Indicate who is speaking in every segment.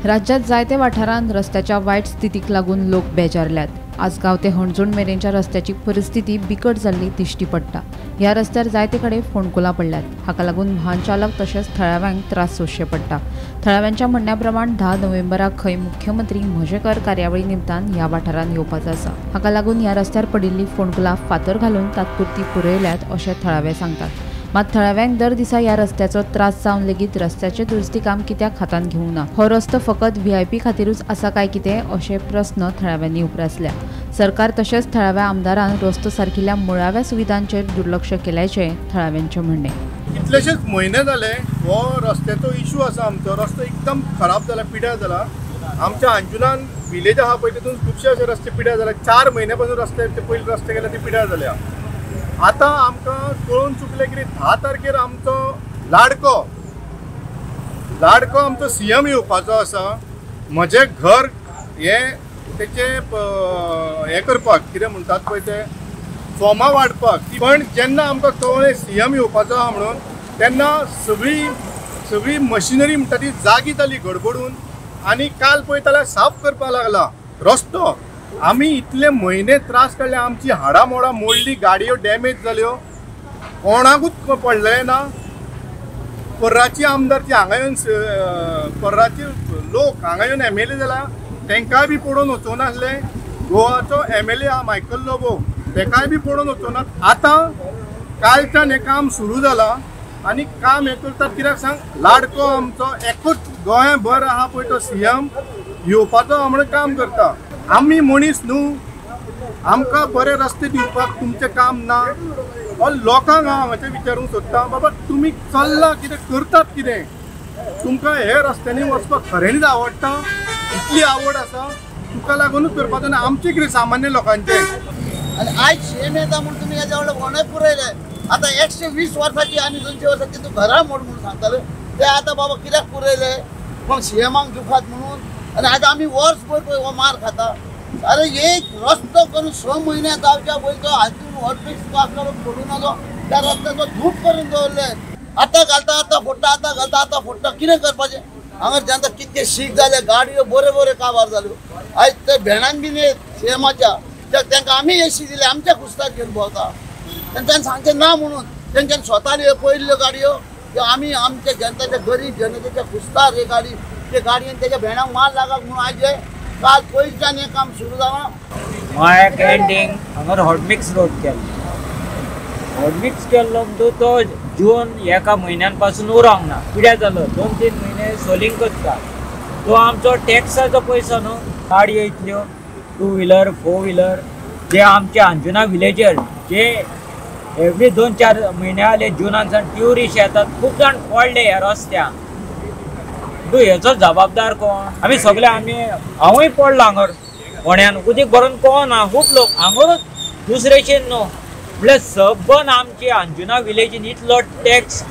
Speaker 1: राज्यात जायते वाठारांत रस्त्याच्या वायट स्थितीक लागून लोक बेजारल्यात। आसगांव ते हणजूण मेरेनच्या रस्त्याची परिस्थिती बिकट जाल्ली दिश्टी पडटा। ह्या रस्त्यार जायते कडेन फोंडकुलां पडल्यात। हाका लागून वाहन चालक तशेंच थळाव्यांक त्रास सोंसचे पडटा। थळाव्यांच्या म्हणण्या प्रमाण 10 नोव्हेंबराक खंय मुख्यमंत्री म्हजेकर कार्यावळी निमतान ह्या वाठारांत येवपाचो आसा। हाका लागून ह्या रस्त्यार पडिल्ली फोंडकुलां फातर घालून तात्पुरती पुरयल्यात अशें थळावे सांगतात। मात थळाव्यांक दर दिसा ह्या रस्त्याचो त्रास जावन लेगीत रस्त्याचें दुरुस्ती काम कित्याक हातांत घेवंक ना, हो रस्तो फकत व्हीआयपी खातीरूच आसा काय कितें अशे प्रस्न थळाव्यांनी उप्रासल्या। सरकार तशेंच थळाव्या आमदारान रस्तो सारकिल्ल्या मुळाव्या सुविधांचेर दुर्लक्ष केल्याचें थळाव्यांचें म्हणणें।
Speaker 2: कितलेशेच म्हयने जाले हो रस्त्याचो इशू आसा। आमचो रस्तो एकदम खराब जाला, पिड्यार जाला। आमच्या अंजुनान विलेज आहा पळय तितून खुबशे अशे रस्ते पिड्यार जाले। 4 म्हयन्या पासून रस्ते ते पयले रस्ते गेले ते पिड्यार जाल्या। आतां आमकां कळून चुकलें की 10 तारखेर आमचो लाडको लाडको आमचो सीएम येवपाचो आसा। म्हजें घर हें तेचें हें करपाक कितें म्हणटात पळय ते फॉर्मां वांटपाक। पण जेन्ना आमकां कळ्ळें सीएम येवपाचो आहा म्हणून तेन्ना सगळी सगळी मशिनरी म्हणटा ती जागी जाली गडबडून आनी काल पळयता जाल्यार साफ करपाक लागला रस्तो। आमी इतले म्हयने त्रास काडले, आमची हाडां मोडां मोडली, गाडयो डॅमेज जाल्यो, कोणाकूच पडलें ना। पर्राची आमदार ती हांगा येवन पर्राचे लोक हांगा येवन एमएलए जाला तेंकांय बी पडोवन वचूंक नासलें। गोवाचो एमएलए आहा मायकल लोबो तेकाय बी पडोवन वचूंक ना। आतां कालच्यान हें काम सुरू जालां आनी काम हें करतात कित्याक सांग, लाडको आमचो एकूच गोंयभर आहा पळय तो सीएम येवपाचो आहा म्हणून काम करता। आमी मनीस न्हू, आमकां बरे रस्ते दिवपाक तुमचें काम ना। लोकांक हांव हांगाचें विचारूंक सोदता, बाबा तुमी चल्ला कितें करतात कितें, तुमकां हे रस्त्यांनी वचपाक खऱ्यांनीच आवडटा, इतली आवड आसा तुका लागूनच करपाचो ना, आमचें कितें सामान्य लोकांचें।
Speaker 3: आनी आयज सीएम येता म्हूण तुमी हेज्या व्हडलें कोणूय पुरयलें। आतां 120 वर्साची आनी 200 वर्साची तूं घरां मोड म्हणून सांगताले ते आतां बाबा कित्याक पुरयले पूण सीएमाक दुखात म्हणून। आनी आतां आमी वर्सभर पळय हो मार खाता। अरे एक रस्तो करून 6 म्हयने जावच्या पयलीं तो हातून हॉटमिक्स आसलो फोडून आलो त्या रस्त्याचो धूप करून दवरले। आतां घालता आतां फोडटा, आतां घालता आतां फोडटा, कितें करपाचें? हांगा जनता कितके शीक जाले, गाडयो बऱ्यो बऱ्यो काबार जाल्यो। आयज ते भेणान बीन येत सीएमाच्या तांकां आमी एशी दिली, आमच्या कुस्तार घेवन भोंवता। तेंच्यांनी सांगचें ना म्हणून तेंच्यांनी स्वता पळयल्ल्यो गाडयो त्यो आमी आमच्या जनतेच्या गरीब जनतेच्या कुस्तार हे गाडी ते गाडयेन तेच्या भेणाक मार लागत म्हणून आयज काल पयलींच्यान हें काम सुरू जालां।
Speaker 4: मायक एंडींग हांगर हॉटमिक्स रोड केल्लो, हॉटमिक्स केल्लो म्हणटू तो जून एका म्हयन्यान पासून उरोंक ना, पिड्यार जालो। 2-3 म्हयने सोलिंग करता तो आमचो टॅक्साचो पयसो न्हू। गाडयो इतल्यो 2 व्हिलर 4 व्हिलर जे आमचे अंजुना विलेजर जे एवरी 2-4 म्हयने आले जुनान सावन ट्युरिस्ट येतात, खूब जाण पडले ह्या रस्त्याक। तूं हेचो जबाबदार कोण? आमी सगळे आमी हांवूय पडलो हांगर कोण्यान उदीक भरून कोण ना, खूब लोक हांगरूच दुसरेशेन न्हू। म्हणल्यार सबन आमची अंजुना विलेजीन इतलो टॅक्स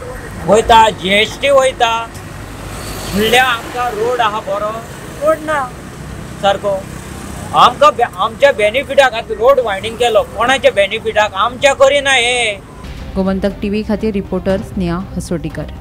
Speaker 4: वयता, जीएसटी वयता, म्हणल्यार आमकां रोड आहा बरो रोड ना सारको। आमकां आमच्या बेनिफिटाक आतां रोड वायडींग केलो, कोणाच्या बेनिफिटाक? आमच्या करिना हे।
Speaker 1: गोमंतक टीव्ही खातीर रिपोर्टर स्नेहा हसोटीकर।